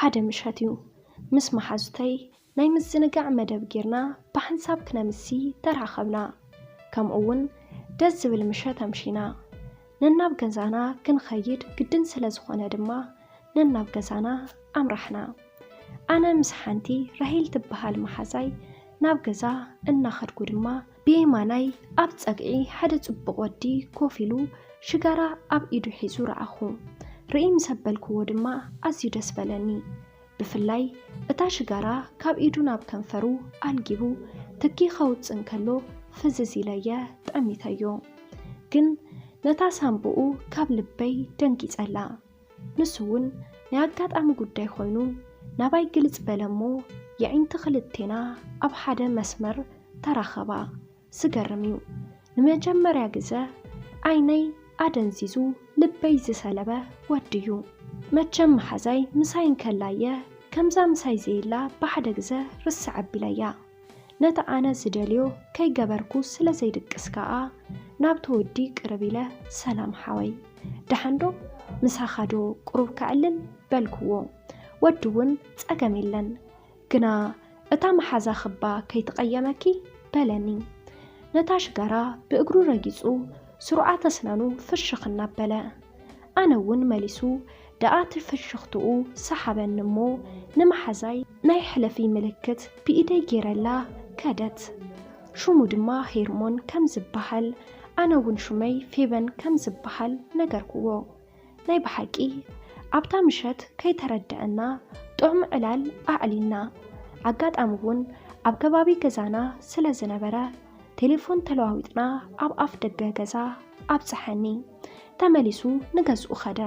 ሓደ ምሸት እዩ። ምስ መሓዙተይ ናይ ምዝንጋዕ መደብ ጌርና ብሓንሳብ ክነምሲ ተራኸብና። ከምኡ እውን ደስ ዝብል ምሸት ኣምሺና። ነናብ ገዛና ክንኸይድ ግድን ስለ ዝኾነ ድማ ነናብ ገዛና ኣምራሕና። ኣነ ምስ ሓንቲ ራሄል ትበሃል መሓዛይ ናብ ገዛ እናኸድኩ ድማ ብየማናይ ኣብ ጸግዒ ሓደ ጽቡቕ ወዲ ኮፍ ኢሉ ሽጋራ ኣብ ኢዱ ሒዙ ረኣኹ። ርእይ ምስ ኣበልክዎ ድማ ኣዝዩ ደስ በለኒ። ብፍላይ እታ ሽጋራ ካብ ኢዱ ናብ ከንፈሩ ኣልጊቡ ትኪ ከውጽእ እንከሎ ፍዝዝ ኢለየ ጠሚተዮ። ግን ነታ ሳንቡኡ ካብ ልበይ ደንጊጸላ። ንሱ እውን ናይ ኣጋጣሚ ጉዳይ ኮይኑ ናባይ ግልጽ በለ እሞ የዒንቲ ክልቴና ኣብ ሓደ መስመር ተራኸባ። ዝገርም እዩ። ንመጀመርያ ግዘ ዓይነይ ኣደንዚዙ ልበይ ዝሰለበ ወዲ እዩ። መቸም መሓዛይ ምሳይ እንከላየ ከምዛ ምሳይ ዘየላ ብሓደ ግዘ ርስዕ ኣቢለያ። ነቲ ኣነ ዝደልዮ ከይገበርኩ ስለ ዘይድቅስ ከኣ ናብቲ ወዲ ቅርብ ኢለ ሰላም ሓወይ፣ ደሓንዶ? ምሳኻዶ ቁሩብ ከዕልል በልክዎ። ወዲ እውን ጸገም የለን፣ ግና እታ መሓዛ ክባ ከይትቐየመኪ በለኒ። ነታ ሽጋራ ብእግሩ ረጊጹ ስሩዓት ኣስናኑ ፍሽኽ እናበለ። ኣነ እውን መሊሱ ደኣ ትፍሽኽትኡ ሰሓበኒ እሞ ንመሓዛይ ናይ ሕለፊ ምልክት ብኢደይ ገይረላ ከደት። ሽሙ ድማ ሄርሞን ከም ዝበሃል ኣነ እውን ሽመይ ፌበን ከም ዝበሃል ነገርክዎ። ናይ ብሓቂ ኣብታ ምሸት ከይተረደአና ጥዑም ዕላል ኣዕሊልና። ኣጋጣሚ እውን ኣብ ከባቢ ገዛና ስለ ዝነበረ ቴሌፎን ተለዋዊጥና ኣብ ኣፍ ደገ ገዛ ኣብጽሐኒ። ተመሊሱ ንገዝኡ ኸደ።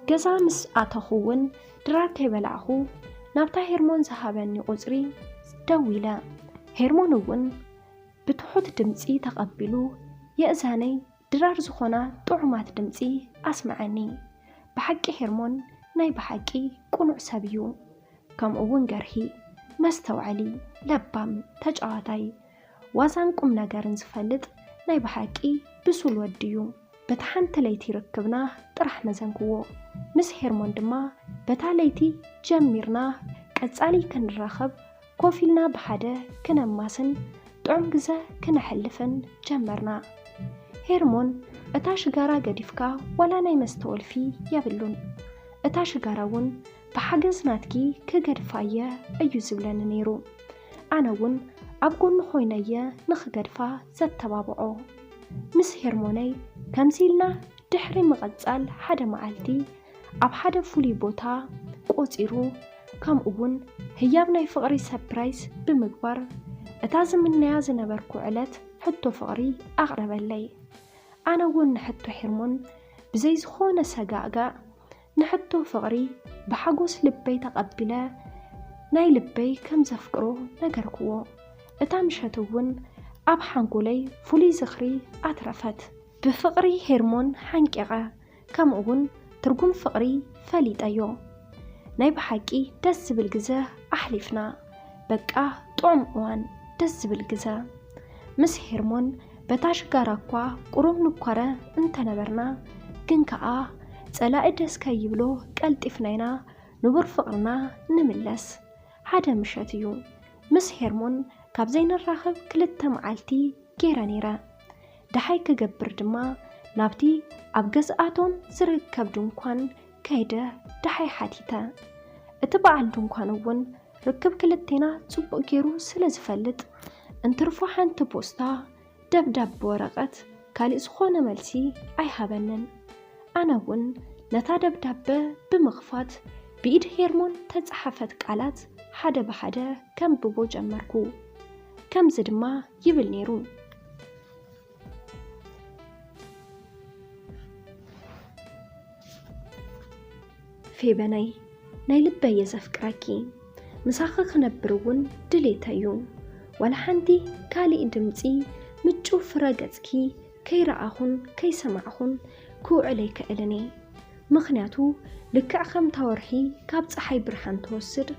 ገዛ ምስ ኣተኹ እውን ድራር ከይበላዕኹ ናብታ ሄርሞን ዝሃበኒ ቁጽሪ ደዊለ። ሄርሞን እውን ብትሑት ድምጺ ተቐቢሉ የእዛነይ ድራር ዝኾና ጥዑማት ድምጺ ኣስምዐኒ። ብሓቂ ሄርሞን ናይ ብሓቂ ቅኑዕ ሰብ እዩ። ከምኡ እውን ገርሂ፣ መስተውዐሊ፣ ለባም፣ ተጫዋታይ፣ ዋዛን ቁም ነገርን ዝፈልጥ ናይ ብሓቂ ብሱል ወዲ እዩ። በታ ሓንቲ ለይቲ ርክብና ጥራሕ መዘንክዎ። ምስ ሄርሞን ድማ በታ ለይቲ ጀሚርና ቀጻሊ ክንራኸብ ኮፍ ኢልና ብሓደ ክነማስን ጥዑም ግዘ ክነሕልፍን ጀመርና። ሄርሞን እታ ሽጋራ ገዲፍካ ዋላ ናይ መስተ ወልፊ የብሉን። እታ ሽጋራ እውን ብሓገዝ ናትኪ ክገድፋየ እዩ ዝብለኒ ነይሩ። ኣነ እውን ኣብ ጎኑ ኮይነየ ንኽገድፋ ዘተባብዖ። ምስ ሄርሞነይ ከምዚ ኢልና ድሕሪ ምቕጻል ሓደ መዓልቲ ኣብ ሓደ ፍሉይ ቦታ ቆጺሩ፣ ከምኡ እውን ህያብ ናይ ፍቕሪ ሰፕራይዝ ብምግባር እታ ዝምነያ ዝነበርኩ ዕለት ሕቶ ፍቕሪ ኣቕረበለይ። ኣነ እውን ንሕቶ ሄርሞን ብዘይ ዝኾነ ሰጋእጋእ ንሕቶ ፍቕሪ ብሓጎስ ልበይ ተቐቢለ ናይ ልበይ ከም ዘፍቅሮ ነገርክዎ። እታ ምሸት እውን ኣብ ሓንጎለይ ፍሉይ ዝኽሪ ኣትረፈት። ብፍቕሪ ሄርሞን ሓንቂቐ፣ ከምኡ እውን ትርጉም ፍቕሪ ፈሊጠዮ። ናይ ብሓቂ ደስ ዝብል ግዘ ኣሕሊፍና። በቃ ጥዑም እዋን፣ ደስ ዝብል ግዘ። ምስ ሄርሞን በታ ሽጋራ እኳ ቁሩብ ንኳረ እንተነበርና፣ ግን ከኣ ጸላኢ ደስ ከይብሎ ቀልጢፍና ኢና ንቡር ፍቕርና ንምለስ። ሓደ ምሸት እዩ። ምስ ሄርሞን ካብ ዘይንራኸብ ክልተ መዓልቲ ገይረ ነይረ። ደሓይ ክገብር ድማ ናብቲ ኣብ ገዝኣቶም ዝርከብ ድንኳን ከይደ ደሓይ ሓቲተ። እቲ በዓል ድንኳን እውን ርክብ ክልቴና ጽቡቕ ገይሩ ስለ ዝፈልጥ፣ እንትርፎ ሓንቲ ፖስታ፣ ደብዳብ ብወረቐት፣ ካሊእ ዝኾነ መልሲ ኣይሃበንን። ኣነ እውን ነታ ደብዳበ ብምኽፋት ብኢድ ሄርሞን ተጻሓፈት ቃላት ሓደ ብሓደ ከንብቦ ጀመርኩ። ከምዚ ድማ ይብል ነይሩ። ፌበነይ፣ ናይ ልበይ እየ ዘፍቅረኪ። ምሳኺ ክነብር እውን ድሌተይ እዩ። ዋላ ሓንቲ ካሊእ ድምጺ ምጩው ፍረ ገጽኪ ከይረኣኹን ከይሰማዕኹን ክውዕል ኣይክእልን እየ። ምኽንያቱ ልክዕ ከምታ ወርሒ ካብ ጸሓይ ብርሃን ትወስድ፣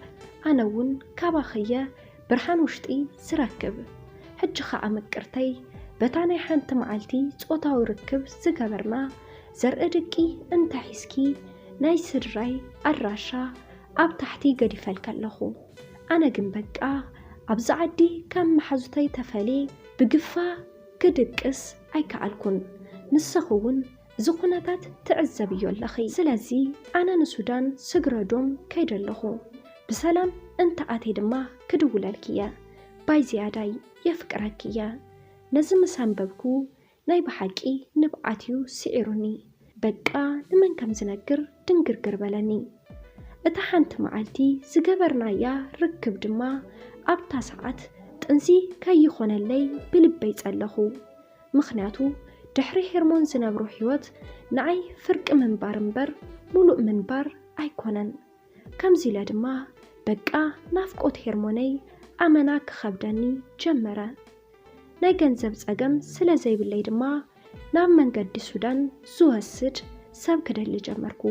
ኣነ እውን ካባኺ እየ ብርሃን ውሽጢ ዝረክብ። ሕጂ ኸኣ ምቅርተይ፣ በታ ናይ ሓንቲ መዓልቲ ጾታዊ ርክብ ዝገበርና ዘርኢ ድቂ እንተ ሒዝኪ፣ ናይ ስድራይ ኣድራሻ ኣብ ታሕቲ ገዲፈልኪ ኣለኹ። ኣነ ግን በቃ ኣብዚ ዓዲ ካብ መሓዙተይ ተፈልየ ብግፋ ክድቅስ ኣይከኣልኩን። ንስኺ እውን እዚ ኩነታት ትዕዘብዮ ኣለኺ። ስለዚ ኣነ ንሱዳን ስግረዶም ከይደ ኣለኹ። ብሰላም እንተ ኣትየ ድማ ክድውለልኪ እየ። ባይ ዝያዳይ የፍቅረኪ እየ። ነዚ ምስ ኣንበብኩ ናይ ብሓቂ ንብዓት እዩ ስዒሩኒ። በቃ ንመን ከም ዝነግር ድንግርግር በለኒ። እታ ሓንቲ መዓልቲ ዝገበርናያ ርክብ ድማ ኣብታ ሰዓት ጥንሲ ከይኾነለይ ብልበይ ጸለኹ። ምኽንያቱ ድሕሪ ሄርሞን ዝነብሮ ህይወት ንዓይ ፍርቂ ምንባር እምበር ሙሉእ ምንባር ኣይኮነን። ከምዚ ኢለ ድማ በቃ ናፍቆት ሄርሞነይ ኣመና ክኸብደኒ ጀመረ። ናይ ገንዘብ ጸገም ስለ ዘይብለይ ድማ ናብ መንገዲ ሱዳን ዝወስድ ሰብ ክደሊ ጀመርኩ።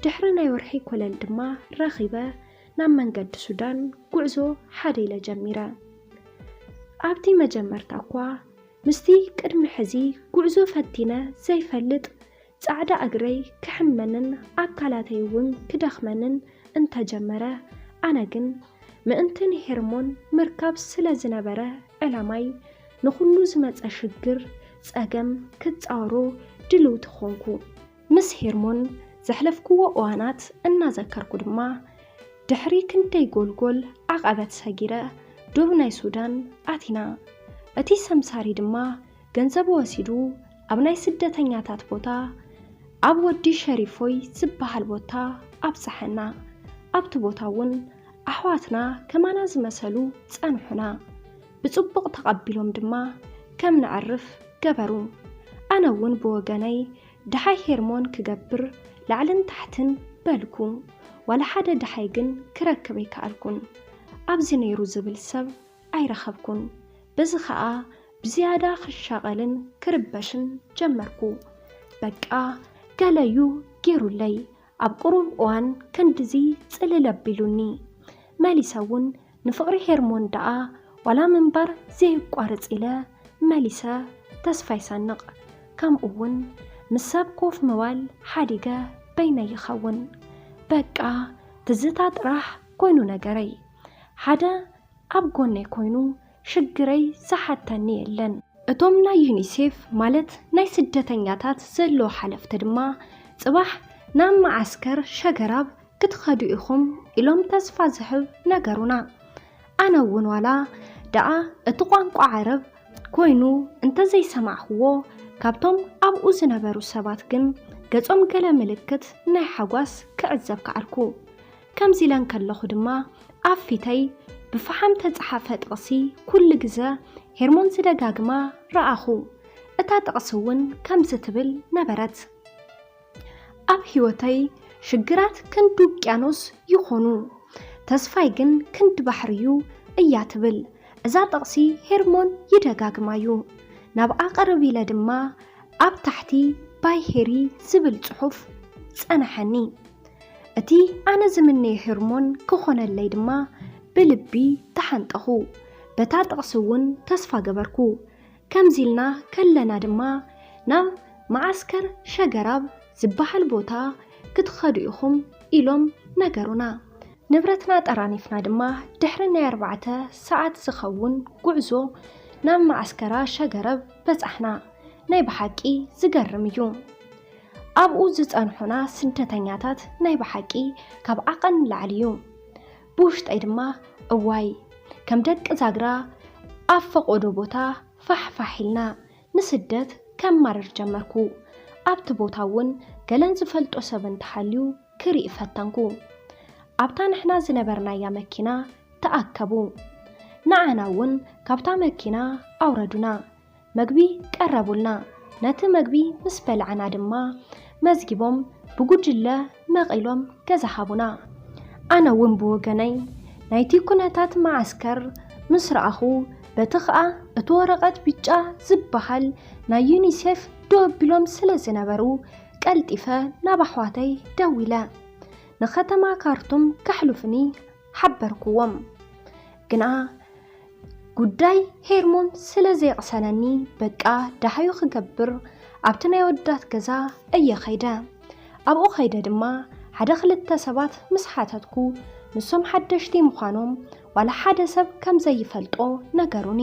ድሕሪ ናይ ወርሒ ኮለል ድማ ረኺበ ናብ መንገዲ ሱዳን ጉዕዞ ሓደ ኢለ ጀሚረ። ኣብቲ መጀመርታ እኳ ምስቲ ቅድሚ ሕዚ ጉዕዞ ፈቲነ ዘይፈልጥ ጻዕዳ እግረይ ክሕመንን ኣካላተይ እውን ክደኽመንን እንተጀመረ፣ ኣነ ግን ምእንቲ ንሄርሞን ምርካብ ስለ ዝነበረ ዕላማይ፣ ንኹሉ ዝመጸ ሽግር፣ ጸገም ክጻወሮ ድልውቲ ኾንኩ። ምስ ሄርሞን ዘሕለፍክዎ እዋናት እናዘከርኩ ድማ፣ ድሕሪ ክንደይ ጎልጎል ዓቐበት ሰጊረ ዶብ ናይ ሱዳን ኣቲና። እቲ ሰምሳሪ ድማ ገንዘቡ ወሲዱ ኣብ ናይ ስደተኛታት ቦታ ኣብ ወዲ ሸሪፎይ ዝበሃል ቦታ ኣብጽሐና። ኣብቲ ቦታ እውን ኣሕዋትና ከማና ዝመሰሉ ጸንሑና። ብጽቡቕ ተቐቢሎም ድማ ከም ነዕርፍ ገበሩ። ኣነ እውን ብወገነይ ደሃይ ሄርሞን ክገብር ላዕልን ታሕትን በልኩ። ዋላ ሓደ ደሃይ ግን ክረክብ ኣይከኣልኩን። ኣብዚ ነይሩ ዝብል ሰብ ኣይረኸብኩን። በዚ ኸኣ ብዝያዳ ክሻቐልን ክርበሽን ጀመርኩ። በቃ ገለዩ ገይሩለይ። ኣብ ቁሩብ እዋን ክንድዚ ጽልል ኣቢሉኒ። መሊሰ እውን ንፍቕሪ ሄርሞን ደኣ ዋላ ምንባር ዘየቋርጽ ኢለ መሊሰ ተስፋ ይሰንቕ። ከምኡ እውን ምስ ሰብ ኮፍ ምባል ሓዲገ በይነይ ይኸውን። በቃ ትዝታ ጥራሕ ኮይኑ ነገረይ። ሓደ ኣብ ጎነይ ኮይኑ ሽግረይ ዝሓተኒ የለን። እቶም ናይ ዩኒሴፍ ማለት ናይ ስደተኛታት ዘለዎ ሓለፍቲ ድማ ጽባሕ ናብ መዓስከር ሸገራብ ክትኸዱ ኢኹም ኢሎም ተስፋ ዝህብ ነገሩና። ኣነ እውን ዋላ ደኣ እቲ ቋንቋ ዓረብ ኮይኑ እንተዘይሰማዕኽዎ፣ ካብቶም ኣብኡ ዝነበሩ ሰባት ግን ገጾም ገለ ምልክት ናይ ሓጓስ ክዕዘብ ከኣልኩ። ከምዚ ኢለ እንከለኹ ድማ ኣብ ፊተይ ብፈሓም ተጻሓፈ ጥቕሲ ኩሉ ግዘ ሄርሞን ዝደጋግማ ረኣኹ። እታ ጥቕሲ እውን ከምዚ ትብል ነበረት። ኣብ ህይወተይ ሽግራት ክንዲ ውቅያኖስ ይኾኑ፣ ተስፋይ ግን ክንዲ ባሕሪ እዩ እያ ትብል። እዛ ጥቕሲ ሄርሞን ይደጋግማ እዩ። ናብኣ ቅርብ ኢለ ድማ ኣብ ታሕቲ ባይ ሄሪ ዝብል ጽሑፍ ጸንሐኒ። እቲ ኣነ ዝምነዮ ሄርሞን ክኾነለይ ድማ ብልቢ ተሓንጠኹ። በታ ጥቕሲ እውን ተስፋ ገበርኩ። ከምዚ ኢልና ከለና ድማ ናብ መዓስከር ሸገራብ ዝበሃል ቦታ ክትኸዱ ኢኹም ኢሎም ነገሩና። ንብረትና ጠራኒፍና ድማ ድሕሪ ናይ ኣርባዕተ ሰዓት ዝኸውን ጉዕዞ ናብ መዓስከራ ሸገረብ በጻሕና። ናይ ብሓቂ ዝገርም እዩ። ኣብኡ ዝጸንሑና ስደተኛታት ናይ ብሓቂ ካብ ዓቐን ንላዕሊ እዩ። ብውሽጠይ ድማ እዋይ ከም ደቂ ዛግራ ኣብ ፈቖዶ ቦታ ፋሕፋሕ ኢልና ንስደት ከማርር ጀመርኩ። ኣብቲ ቦታ እውን ገለን ዝፈልጦ ሰብ እንተሃልዩ ክርኢ ፈተንኩ። ኣብታ ንሕና ዝነበርናያ መኪና ተኣከቡ። ንዓና እውን ካብታ መኪና ኣውረዱና። መግቢ ቀረቡልና። ነቲ መግቢ ምስ በላዕና ድማ መዝጊቦም ብጉጅለ መቒሎም ገዛ ሃቡና። ኣነ እውን ብወገነይ ናይቲ ኩነታት መዓስከር ምስ ረኣኹ፣ በቲ ኸኣ እቲ ወረቐት ብጫ ዝበሃል ናይ ዩኒሴፍ ደው ኣቢሎም ስለ ዝነበሩ፣ ቀልጢፈ ናብ ኣሕዋተይ ደዊለ ንኸተማ ካርቱም ከሕልፉኒ ሓበርክዎም። ግና ጉዳይ ሄርሞን ስለ ዘየቕሰነኒ፣ በቃ ደሃዩ ክገብር ኣብቲ ናይ ወዳት ገዛ እየ ኸይደ። ኣብኡ ኸይደ ድማ ሓደ ክልተ ሰባት ምስ ሓተትኩ፣ ንሶም ሓደሽቲ ምዃኖም ዋላ ሓደ ሰብ ከም ዘይፈልጦ ነገሩኒ።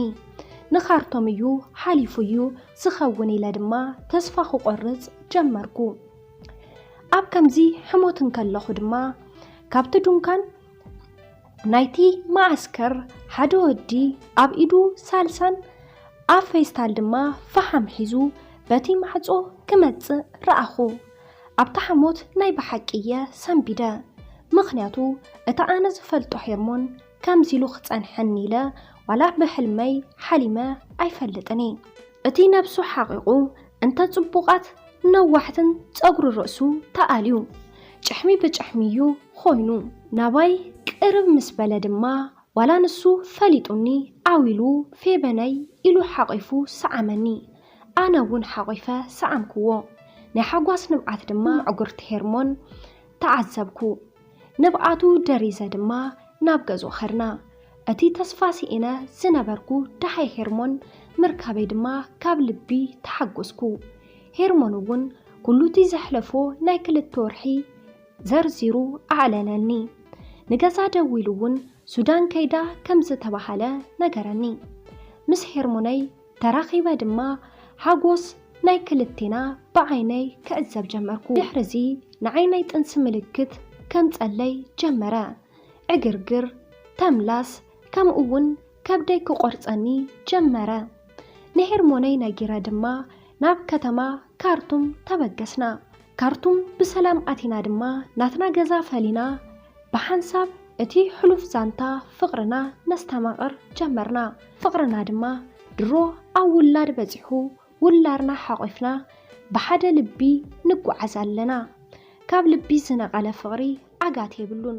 ንካርቱም እዩ ሓሊፉ እዩ ዝኸውን ኢለ ድማ ተስፋ ክቆርጽ ጀመርኩ። ኣብ ከምዚ ሕሞት እንከለኹ ድማ ካብቲ ዱንካን ናይቲ መዓስከር ሓደ ወዲ ኣብ ኢዱ ሳልሳን ኣብ ፌስታል ድማ ፈሓም ሒዙ በቲ ማዕጾ ክመጽእ ረኣኹ። ኣብታ ሓሞት ናይ ብሓቂ እየ ሰንቢደ። ምኽንያቱ እታ ኣነ ዝፈልጦ ሄርሞን ከምዚ ኢሉ ክጸንሐኒ ኢለ ዋላ ብሕልመይ ሓሊመ ኣይፈልጥን እየ። እቲ ነብሱ ሓቒቑ እንተ ጽቡቓት ነዋሕትን ጸጉሪ ርእሱ ተኣልዩ ጭሕሚ ብጭሕሚ እዩ ኮይኑ። ናባይ ቅርብ ምስ በለ ድማ ዋላ ንሱ ፈሊጡኒ ዓው ኢሉ ፌበነይ ኢሉ ሓቒፉ ሰዓመኒ። ኣነ እውን ሓቒፈ ሰዓምክዎ። ናይ ሓጓስ ንብዓት ድማ ምዕጉርቲ ሄርሞን ተዓዘብኩ። ንብዓቱ ደሪዘ ድማ ናብ ገዝኡ ኸድና። እቲ ተስፋ ስኢነ ዝነበርኩ ደሃይ ሄርሞን ምርካበይ ድማ ካብ ልቢ ተሓጎስኩ። ሄርሞን እውን ኩሉ እቲ ዘሕለፎ ናይ ክልተ ወርሒ ዘርዚሩ ኣዕለለኒ። ንገዛ ደዊሉ እውን ሱዳን ከይዳ ከም ዝተባሃለ ነገረኒ። ምስ ሄርሞነይ ተራኺበ ድማ ሓጎስ ናይ ክልቴና ብዓይነይ ክዕዘብ ጀመርኩ። ድሕሪ እዚ ንዓይ ናይ ጥንሲ ምልክት ከምጸለይ ጀመረ። ዕግርግር፣ ተምላስ፣ ከምኡ እውን ከብደይ ክቆርጸኒ ጀመረ። ንሄርሞነይ ነጊረ ድማ ናብ ከተማ ካርቱም ተበገስና። ካርቱም ብሰላም ኣቲና ድማ ናትና ገዛ ፈሊና ብሓንሳብ እቲ ሕሉፍ ዛንታ ፍቕርና ነስተማቕር ጀመርና። ፍቕርና ድማ ድሮ ኣብ ውላድ በጺሑ ውላድና ሓቒፍና ብሓደ ልቢ ንጓዓዝ ኣለና። ካብ ልቢ ዝነቐለ ፍቕሪ ዓጋት የብሉን።